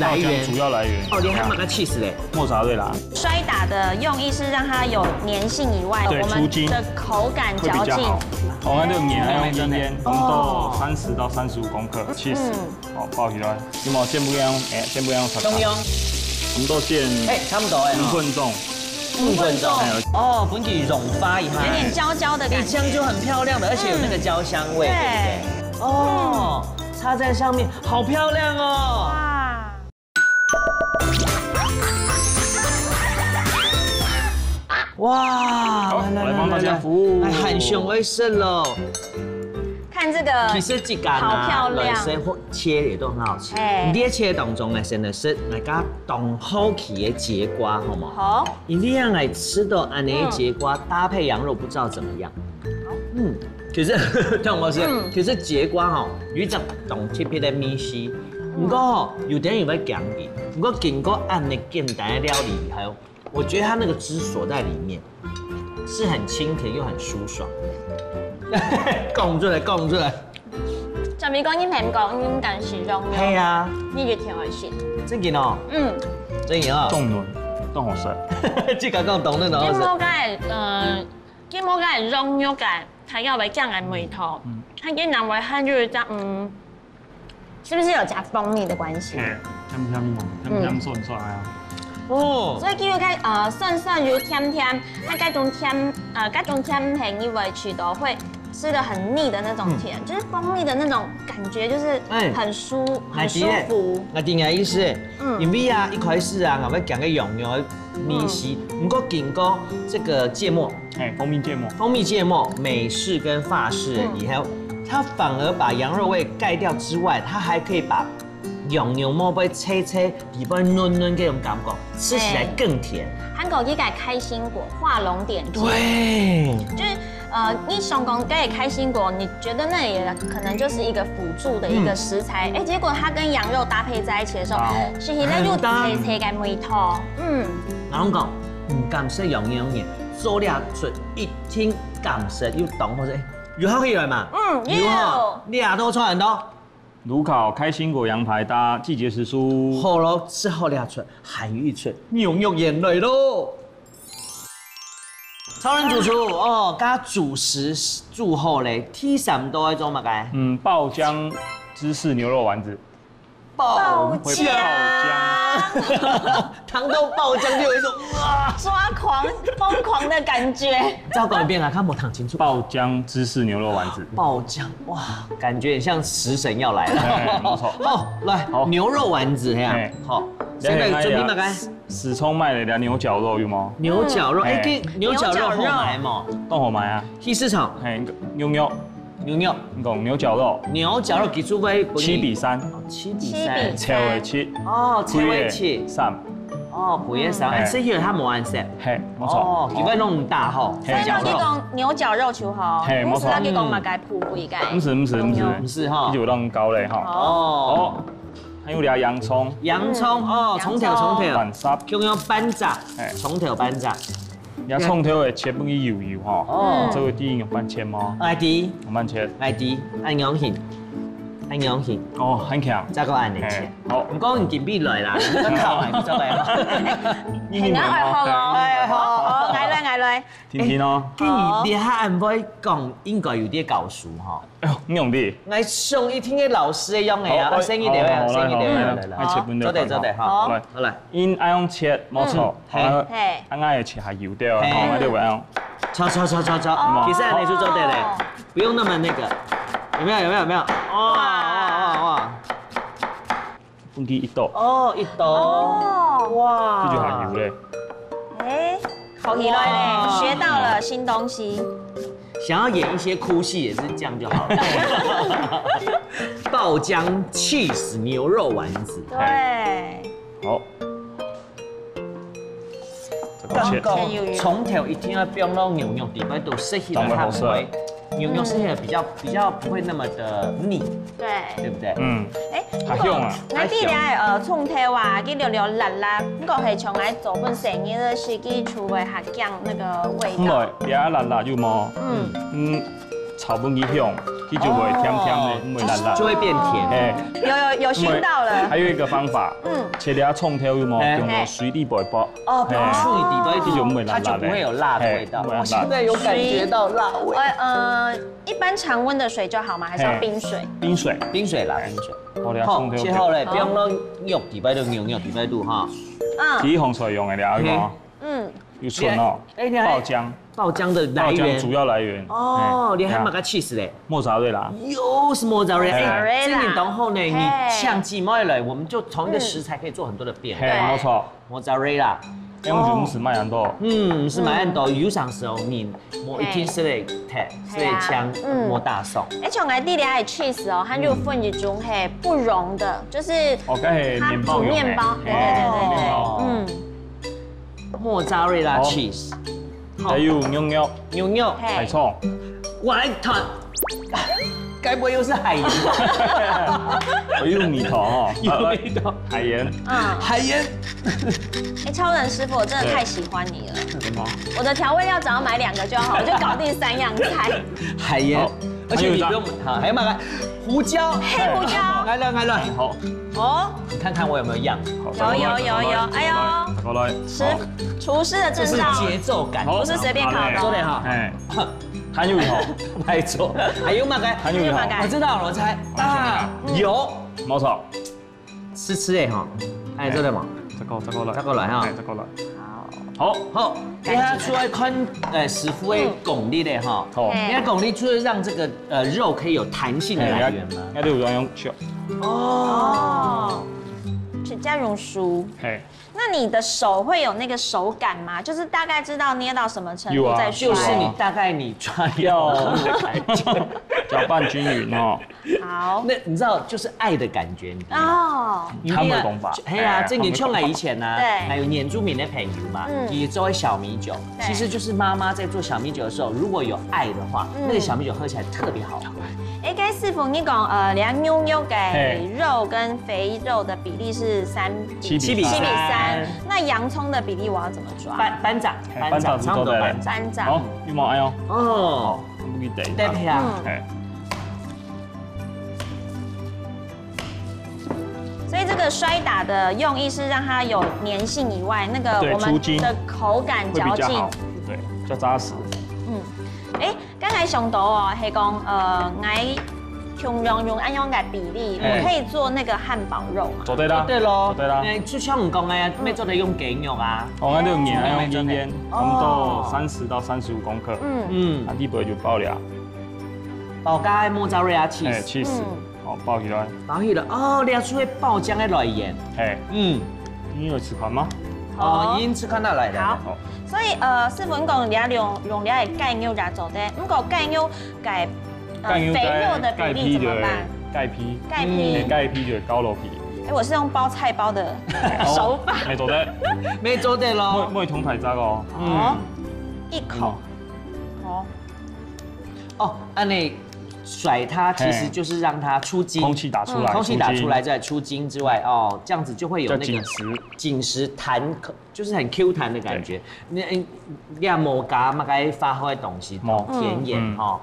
來源。辣椒醬主要來源。哦，你還買個cheese嘞？莫扎瑞拉。摔打的用意是讓它有黏性以外，對，我們的口感嚼勁。出筋。會比較好。哦，那這個黏還用一點，哦。溫度三十到三十五公克，cheese。嗯。 好，包起來。你莫先不用，哎，先不用炒。中央。我們都先哎，差不多哎，五分鐘。五分鐘。哎，哦，分佢融化一下。有點焦焦的感覺。哎，這樣就很漂亮了，而且有那個焦香味，嗯。對不對？對。哦，插在上面，好漂亮哦。哇。哇，好，來，來，我來幫大家服務。來，來，來，來，哎，很香味色咯。 看這個，其實這個啊，好漂亮。來切或切也都很好吃。哎。你在切當中呢，先來食大家當好奇的節瓜，好無？好。你這樣來吃到恁呢的節瓜，嗯。搭配羊肉，不知道怎麼樣？好。嗯。其實，聽我說，嗯。其實節瓜吼，有一隻當特別个味緒，毋過吼，有啲人會驚佢。毋過經過恁呢簡單个料理以後，我覺得它那個汁鎖在裡面，是很清甜又很舒爽的。講出來，講出來。就係講你平常你毋敢食肉，係啊。你就挺好食。真个哦。嗯。真个哦。當嫩，當好食。這个講當嫩當好食。你莫講，呃，你莫講肉肉个，它要會降个味道，嗯。它跟南瓜它就是這樣，嗯，是不是有加蜂蜜的關係？哎，甜甜嘛，甜甜酸酸啊。哦。所以佢有該，呃，酸酸又甜甜，它該種甜，呃，該種甜係你會吃到會吃得很膩的那種甜，嗯。就是蜂蜜的那種感覺，就是哎，很舒，很舒服。𠊎知你个意思，嗯。因為啊，一開始啊，𠊎會講个羊肉个味緒，嗯。毋過經過這個芥末，哎，蜂蜜芥末。蜂蜜芥末，美式跟法式以後，嗯。它反而把羊肉味蓋掉之外，它還可以把羊肉末尾脆脆，裡背嫩嫩這種感覺，吃起來更甜。哎。還有一個開心果，畫龍點睛。對。就是，呃，你想講這個開心果，你覺得那也可能就是一個輔助的一個食材，嗯。哎，結果它跟羊肉搭配在一起的時候，好。是不是那就很搭。脆脆个味道？嗯。𠊎同你講，毋敢食羊肉个人，做這出一定敢食又當好食。哎，有好起來嘛？嗯，有。有吼，你也都穿很多。 爐烤開心果羊排搭季節時蔬。好咯，食好這出，還有一出，牛肉圓來咯。超人主廚哦，加主食煮好咧，第三道愛做麼个？嗯，爆漿芝士牛肉丸子。爆會爆漿。漿。 聽到爆漿就有一種，哇！抓狂、瘋狂的感覺。再講一遍啊，看沒聽清楚。爆漿芝士牛肉丸子。爆漿，哇，感覺像食神要來了。哎，沒錯。好，來，好。牛肉丸子，嘿啊。哎。好，現在準備麼个？市場賣个牛絞肉有無？牛絞肉，哎，哎。這牛絞肉好買無？當好買啊。去市場。嘿，牛肉。 牛肉。你講牛絞肉。牛絞肉幾多位？七比三。哦，七比三。七比三。瘦个七。哦，瘦个七。肥个三。哦，肥个三。嗯。哎，所以佢無恁細。嘿，沒錯。哦，佢會弄大吼。嘿。所以呢，你講牛絞肉就好，嘿，沒錯。不是那個講麼个普肥个。毋係，毋係，毋係。牛肉。毋係吼。佢就當高咧吼。哦。哦，還有這洋蔥。洋蔥，哦，蔥頭，蔥頭。半隻。用用半隻，嘿。蔥頭半隻。 這蔥頭會切分佢幼幼吼，哦。這位知用半切無？𠊎知。用半切。𠊎知，恁樣形，恁樣形。哦，恁樣。再過恁樣切。嘿，好。毋過你準備來啦，你看好還是做得好。你很愛好哦。哎，好，好，來來來來。聽聽哦。哎，跟你這下恁會講，應該有點搞熟吼。 哎喲，你用的。𠊎想一定个老師个樣个啊，好，啊，生意點啊，好，好，生意點啊，來，來，來，來，來，來，來，切分你个做得，做得，好，好，來。好，來。𠊎愛用切，無錯，嗯，好，嘿。嘿。啊，𠊎愛切下油掉，嘿。好，𠊎就會用。炒，炒，炒，炒，炒，嗯。其實恁樣就做得了，哦。不用那麼那個，有沒有？有沒有？有沒有？哇，哇，哇，哇。 分佢一刀。哦，一刀。哦。哇。這就下油咧。哎，好起來咧，哇。學到了新東西。想要演一些哭戲也是這樣就好了。爆漿cheese牛肉丸子。對。好。 剛剛講蔥頭一定要放到牛肉裡背，都食起來它不會，牛肉食起來比較，比較不會那麼的膩，對。對不對？嗯。哎，較香啊。𠊎知咧，呃，蔥頭啊，佢略略辣辣，毋過係像𠊎做分細人个時，佢就會較降那個味道。毋會，這辣辣有無？嗯。嗯， 炒分佢香，佢就會甜甜个，哦，毋會辣辣。就會變甜。哎。有，有，有學到了。還有一個方法，嗯。切這蔥頭有無？哎。用到水裡背剝。哦，哎。放水裡背，它就毋會辣辣个。它就不會有辣的味道。哎，毋會辣。我現在有感覺到辣味。水，呃，呃，一般常溫的水就好嗎？還是要冰水？哎。冰水。冰水啦，冰水。好，這蔥頭。好，切好了，好。放到肉裡背肚，牛肉裡背肚哈。嗯。第一項菜用个了，有無？嗯。 嗯。有筍哦，哎，你看，爆漿。爆漿的來源。爆漿主要來源。哦，哎，你還買个cheese咧？Mozzarella。又是mozzarella，哎，mozzarella。這年當好呢，你像寄過來，我們就同一個食材可以做很多的變化。嘿，沒錯。Mozzarella。哎，𠊎們就毋使買恁多。嗯，毋使買恁多，有當時候你無一定係會忒，係會搶，嗯。無打爽。而且𠊎知咧cheese哦，它就分一種係不溶的，就是哦，該係它麵包用的。煮麵包，對，對，對，對，對，哦。嗯。 Mozzarella cheese。好。還有牛肉。牛肉。嘿。大蔥。𠊎來彈。该不会又是海盐？有米头哈，有味道。海盐。嗯，海盐，哎，超人师傅，我真的太喜欢你了。什么？我的调味料只要买两个就好，我就搞定三样菜。海盐好，而且你不用还有一张好，还要买个胡椒，黑胡椒，来来来来，好，哦，你看看我有没有样，好有有有有，哎呦，好来，师厨师的这是证照，节奏感，不是随便考的哦。做得好，哎，哼，还有一头，没错，还有嘛个，还有一头，还有嘛个我知道了，我猜啊，有，没错，吃吃哎哈，哎，真的吗？再过再过来，再过来哈哎，再过来，好，好，好，等一下出来看，呃，师傅的功力的哈。好，哎你看功力就是让这个呃肉可以有弹性的来源吗？那就有用手，哦，哦，是这样用手。哎，那你的手会有那个手感吗？就是大概知道捏到什么程度有啊再出就是你来。大概你抓要的感觉。搅拌均匀哦。好，那你知道就是爱的感觉，你知道吗？哦，你那个他们的功法哎呀，哎这个像我以前呢，对还有原住民的朋友嘛，嗯也做小米酒，对其实就是妈妈在做小米酒的时候，如果有爱的话，嗯那个小米酒喝起来特别好喝。哎，该师傅，你讲呃，连牛肉的嘿肉跟肥肉的比例是三七比七比三三，那洋葱的比例我要怎么抓？班班长，哎班长，班长是做得嘞差不多班长。班长好，有没有？哎呦，哦，不给等一对下，呀，哎，所以这个摔打的用意是让它有粘性以外，那个我们对出筋的口感嚼劲。会比较好，对，比较扎实。哎，刚才想到哦，系讲呃，我同样用恁样个比例，哎我可以做那个汉堡肉嘛？做得啦，对咯，做得啦。哎，就像我讲的呀，没做得用给肉啊。我们就黏，嗯用黏黏，哦差不多三十到三十五公克，嗯，嗯啊，，底部就包了，包个mozzarella 哎 cheese， ，cheese，嗯好，包起来，包起来，哦，你要出去包酱的来源。哎，嗯，你有吃看吗？哦，已经吃看到来的。好，所以呃，师傅你讲你要用用你的鸡肉来做的，不过鸡肉个呃盖油肥肉的比例怎么办？盖皮，盖皮哎，，盖皮就高楼皮，哎，我是用包菜包的手法，没做得，没做得莫咯。莫同台扎哦，嗯哦，一口，哦，哦，按呢甩它，其实就是让它出筋，空气打出来，空气打筋出来再出筋之外，哦，这样子就会有叫那个紧实，紧实弹，就是很 Q 弹的感觉。那嗯，你也无加那个化学的东西，无天然哈。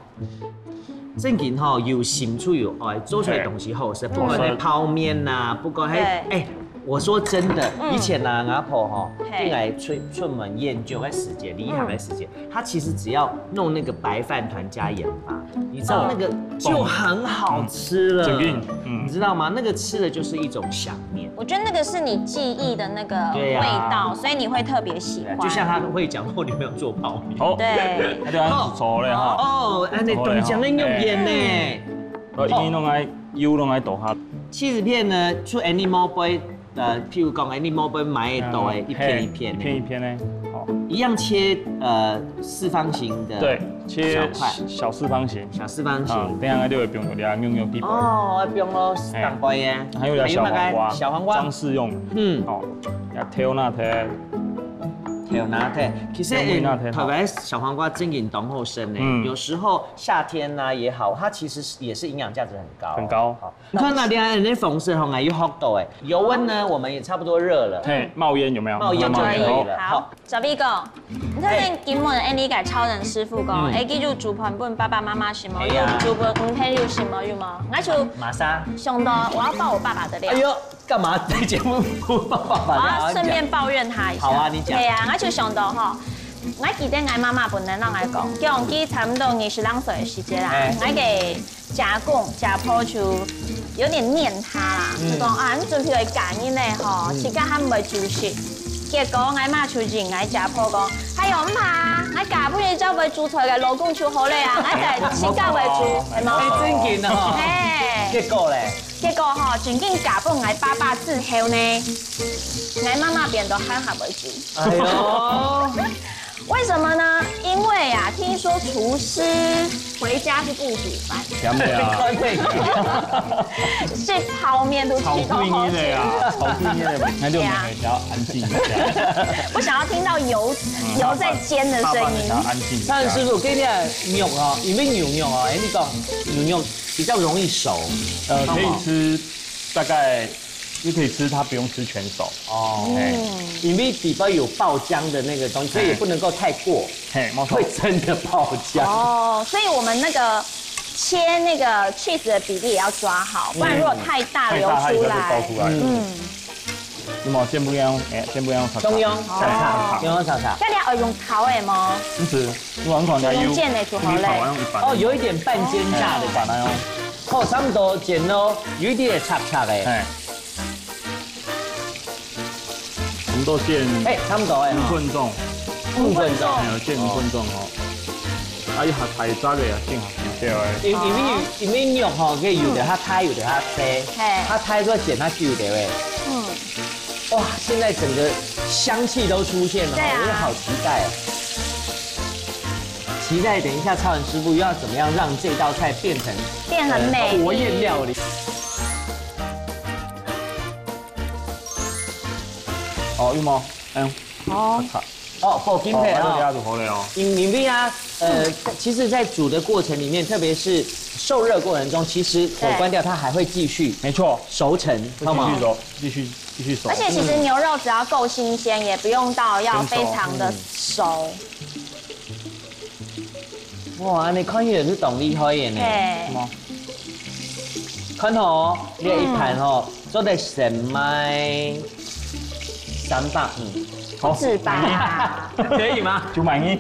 正经哈，有心就有爱，做出来的东西好食，不管是泡面呐，不管还对哎，我说真的，以前呢，阿婆哈，嘿进来出出门研究的时间，旅行的时间，她其实只要弄那个白饭团加盐巴，你知道那个就很好吃了，正经，嗯你知道吗？那个吃的就是一种想念。我觉得那个是你记忆的那个味对呀道，所以你会特别喜欢。对啊，就像他会讲，我女朋友做泡面。好，对，那就按煮熟了哈。哦，哎，那东江的肉片呢？呃，因为弄来油弄来抖哈，起司片呢，出 any mall 杯，呃，譬如讲 any mall 杯买得到的一片一片的，一片一片呢，好，一样切呃四方形的，对，切小块小四方形，小四方形。啊，等一下就会用到牛肉底部。哦，不用咯，哎当乖耶。还有点小黄瓜，还有那个小黄瓜装饰用的，嗯，哦，要挑那些，挑那些，其实挑那些台湾小黄瓜真的当好吃呢。嗯有时候夏天呢也好，它其实是也是营养价值很高，很高好。你看那边人家粉丝红啊，有好多哎，油温呢，我们也差不多热了，嘿，冒烟有没有？冒烟就可以了。好，小 B 哥，你看今日恁个超人师傅讲，嗯哎，记住煮饭分爸爸妈妈食無哎呀用，煮分女朋友食無用無？我就玛莎，想到我要爆我爸爸的料哎。呦，干嘛在节目播爸爸我的啊？要顺便抱怨他一下。好啊你讲对啊，我就想到吼，我记得我妈妈本来让我讲，叫我记差不多二十零岁的时节啦哎，我个姐公姐婆就有点念他啦，嗯就讲啊，你准备来嫁人呢吼，自家还毋会煮食。结果我妈就应我姐婆讲，哎哟，毋怕，我嫁分你只会煮菜个老公就好了啊，我在自家会煮，系哎，吗？真紧哦。嘿。结果嘞，结果吼，正经嫁分我爸爸之后呢，我妈妈变到还还会煮。哎呦，为什么呢？因为啊，第听说厨师回家是不煮饭，甜的啊，是泡面都吃到好吃。炒贵你的呀，炒贵你的，那就没有，要安静一下。我想要听到油油在煎的声音。安静一下。蔡师傅，给你个肉哦，因为牛肉哦，哎，你讲牛肉比较容易熟，呃，可以吃大概，就可以吃，它不用吃全熟。哦，哎，因为底部有爆浆的那个东西，所以也不能够太过，嘿，没错，会真的爆浆。哦，所以我们那个切那个 cheese 的比例也要抓好，不然如果太大流出来，太大它一下就爆出来了。嗯，那么先不用，哎，先不用炒，中央炒炒，中央炒炒。那你要用炒的吗？不是，你往上加油，用煎的就好嘞。你炒完用一般。哦，有一点半煎炸的感觉。哎，一般那样。哦，差不多煎咯，有一点点脆脆的。哎。 我们都煎，哎，差不多哎，五分钟，五分钟，哎，煎五分钟哦。啊，一下太炸个啊，煎下去掉哎。因因为因为肉吼，可以有的它开，有的它塞，嘿，它开出来显它久的哎。嗯，哇，现在整个香气都出现了，对啊，我觉得好期待啊。期待等一下超人师傅又要怎么样让这道菜变成变很美丽，国宴料理。 哦，有吗？嗯，哦，哦，火金配啊，哦，就好了哦。因因为啊，呃，其实，在煮的过程里面，特别是受热过程中，其实火关掉，它还会继续，没错，熟成，好吗？继续熟，继续继续熟。而且其实牛肉只要够新鲜，也不用到要非常的熟。哇，你看起来是懂厉害耶呢。对，看哦，你一盘哦，做得先卖三百五，好，是吧？可以吗？九百一，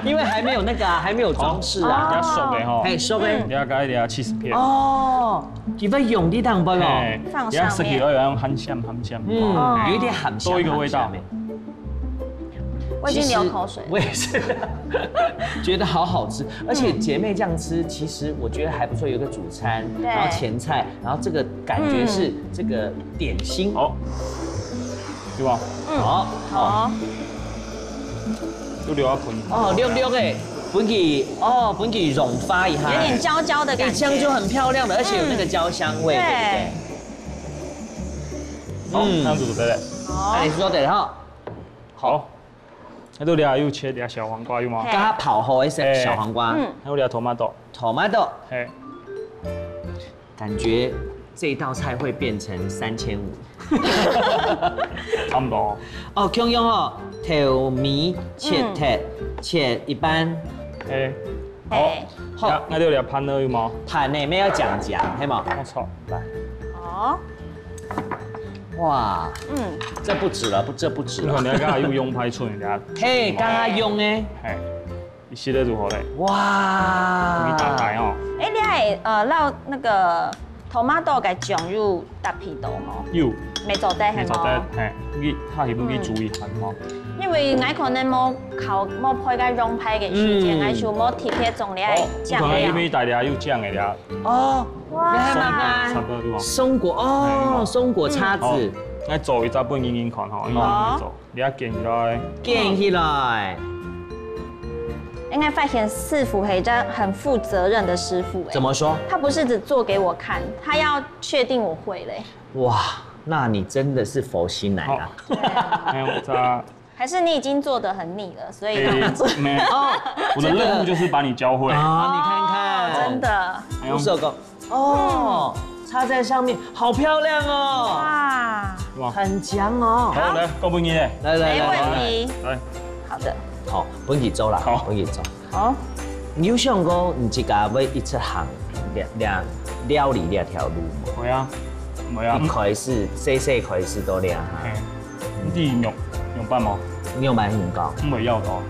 因为还没有那个啊，还没有装饰啊。比较熟的哈，嘿，熟的。你要加一点七十片哦，你不要用力当不哦，放上面，要十几二，要用很香很香，嗯，有一点很香，多一个味道。 我已经流口水。我也是，觉得好好吃，而且姐妹这样吃，其实我觉得还不错，有个主餐，然后前菜，然后这个感觉是这个点心。好，对吧？好，好，就留下盆。哦，溜溜哎，分给哦，分给融化一下，有点焦焦的感觉，这样就很漂亮了，而且有那个焦香味，对不对？好，这样子对不对？那你说对哈。 好，那都了又切了小黄瓜有吗？刚刚跑好一些小黄瓜，还有了 tomato， tomato，嘿，感觉这一道菜会变成三千五。差不多。哦，共样哦，豆米切切切一半，哎，好，好，那都了 pan 了有吗？ pan 呢，没有讲讲，嘿吗？我操，来，哦，哇，嗯，这不止了，不，这不止了。你看你刚刚又用拍出人家，嘿，刚刚用哎，哎，你洗的如何嘞？哇，你打开哦，哎，你还呃，让那个 tomato 个醬油搭配到哦，有，没做得很哦你做得，，嘿，你他也不给注意很吗？因为我可能没烤没拍个用拍个时间，嗯还是没特别种的哦，你可能因酱料。为大家又酱的呀，哦，哇，差不多对吧？松果哦，松果叉好子，，来做一只分你看哈，你好来做，你要卷起来，卷起来，应该发现师傅是一个很负责任的师傅哎。怎么说？他不是只做给我看，他要确定我会嘞。哇，那你真的是佛心来了。还有这，还是你已经做得很腻了，所以诶，没有，哦，我的任务就是把你教会。啊，你看看，真的哎呦不是有个哦，插在上面，好漂亮哦，哇，哇，很强哦。好，来，交给你嘞，来来来来，没问题。来，好的，好，分你做了，好分你做。好，你有想过你自家会一直行料料料理这条路吗？会啊，会啊一，开始，细细开始都这样哈。嘿，你弟用用办吗？你有蛮很高，没有要到，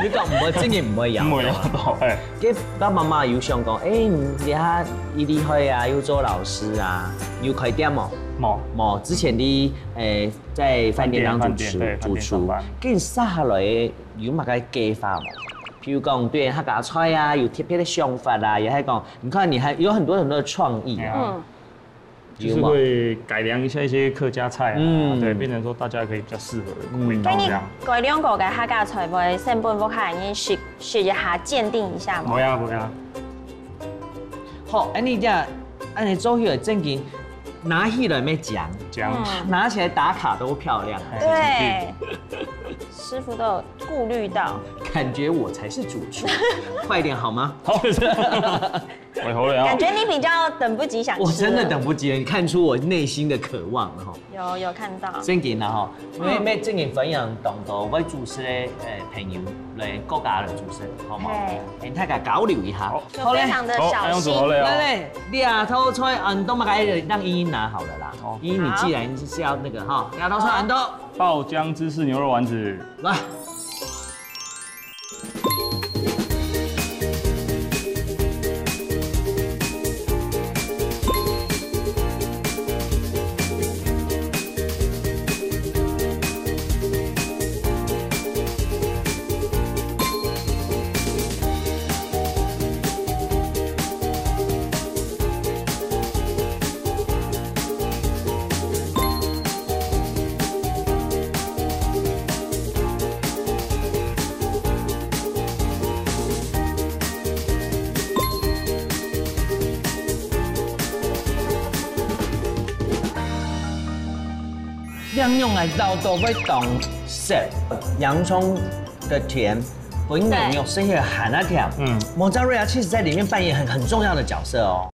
你讲不会，真的不会养。没有要到，哎，给爸爸妈妈有想讲，哎，你这下一厉害啊，又做老师啊，有开店吗？冇，冇，之前的诶在饭店当主厨，饭店对饭店主厨上班，跟你下来有么个计划吗？譬如讲对客家菜啊，有特别的想法啦，也还讲，你看你还有很多很多的创意啊。嗯，就是會改良一下一些客家菜啊，嗯。對，變成說大家可以比較適合的味道這樣。該你改良過个客家菜會先分屋下人試，試一下，鑑定一下無？無呀，無呀。好，恁呢這，恁呢做起來正經，拿起來乜靚，靚。嗯。拿起來打卡都漂亮。哎，對，師傅都有顧慮到。感覺我才是主廚，快一點好嗎？好。喂，好了哦。感覺你比較等不及想吃了。我真的等不及了，你看出我內心的渴望了吼。有，有看到。正經啦吼，嗯。因為正經歡迎當多會煮食个，呃，朋友來各家來煮食，好無？嘿。跟大家交流一下。好。就非常的小心。好，恁樣煮好了哦。來嘞，兩道菜恁多嘛，該讓茵茵拿好了啦。好。茵茵，你既然是要那個哈，兩道菜恁多。爆薑芝士牛肉丸子。來。 兩樣个料都會當適，洋蔥个甜，分牛肉食起來還較甜。嗯。Mozzarella cheese在裡面扮演很，很重要的角色哦。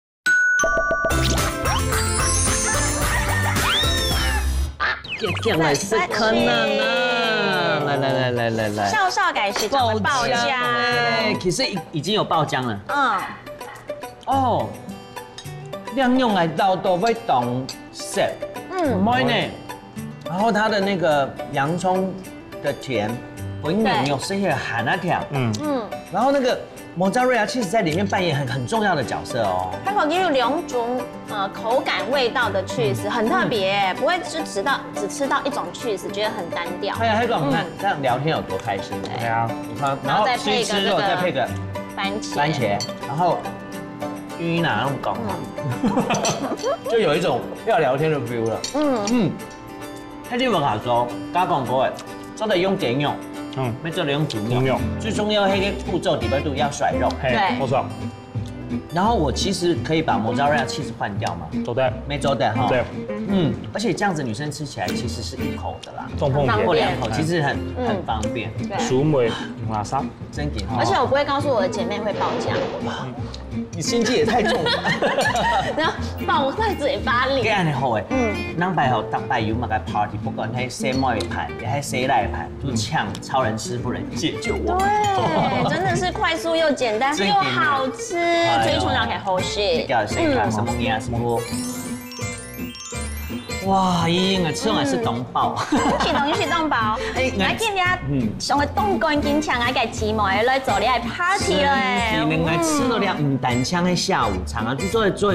來食看啊！來來來來來來。笑笑感覺講爆漿。哎，其實已，已經有爆漿了。嗯。哦，兩樣个料都會當適。嗯。毋會呢。然後它的那個洋蔥的甜，分牛肉食起來還較甜。嗯。嗯。然後那個 Mozzarella cheese在裡面扮演很，很重要的角色哦。它可能有兩種，呃，口感味道的 cheese，嗯。很特別，嗯。不會是吃到，只吃到一種 cheese，覺得很單調。還有，還有一種，你看，嗯。這樣聊天有多開心。對。對啊。你看，然後再配一個這個然後吃吃肉，再配個番茄。番茄，然後雲南那種搞法，嗯。就有一種要聊天的 feel 了。嗯。嗯。 該你有無看著，剛講過个，做得用雞肉，嗯。也做得用豬肉。豬肉。最重要那個步驟裡背都要甩肉。嘿，對。無錯。然後我其實可以把 mozzarella cheese 換掉嗎？做得。也做得哈。對。嗯，而且這樣子女生吃起來其實是一口的啦。中風。不兩口，其實很，嗯。很方便。對。熟味，嗯，啊，啥？ 正經哦。而且我不會告訴我的姐妹會爆漿。你心機也太重了吧。然後爆在嘴巴裡。這樣的好欸。嗯。人擺吼，逐擺有麼个 party，不管係細妹伴，也係細倈伴，就請超人師傅來解救我。對，真的是快速又簡單，正經。又好吃，哎喲。最重要還好食。這個是看什麼呀？什麼？ 哇，茵茵啊，吃完係當飽。嗯。一起動，一起動飽。哎，來，今天嗯。上个動感，今天啊，个姊妹來做這party了欸。是，是，能來吃到這，嗯。毋單淨係下午茶啊，就做得做，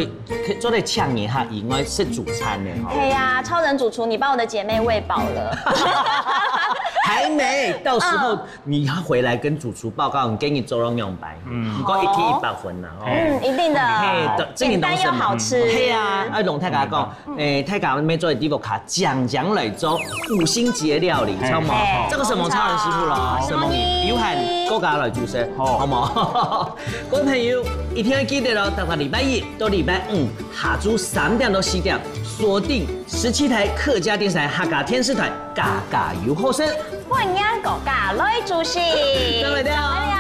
做得請人客，以外食主餐呢，吼。係啊，超人主廚，你把我的姐妹餵飽了。還沒，到時候嗯。 你要回來跟主廚報告，你今日做到仰般？嗯。毋過一定一百分啦，吼。嗯，一定的。嘿，對，這個東西嘛。簡單又好吃。嘿啊，啊，同大家講，嗯。欸，大家也做得在屋下常常來做五星級的料理，嗯。好無？嘿。這個是我們超人師傅咯，好。什麼？有閒，各家來煮食，好。好無？各位朋友，一定要記得咯，逐個禮拜一到禮拜五下晝三點到四點，鎖定十七台客家電視台客家電視台，家家有好食。 歡迎大家來煮食。各位好。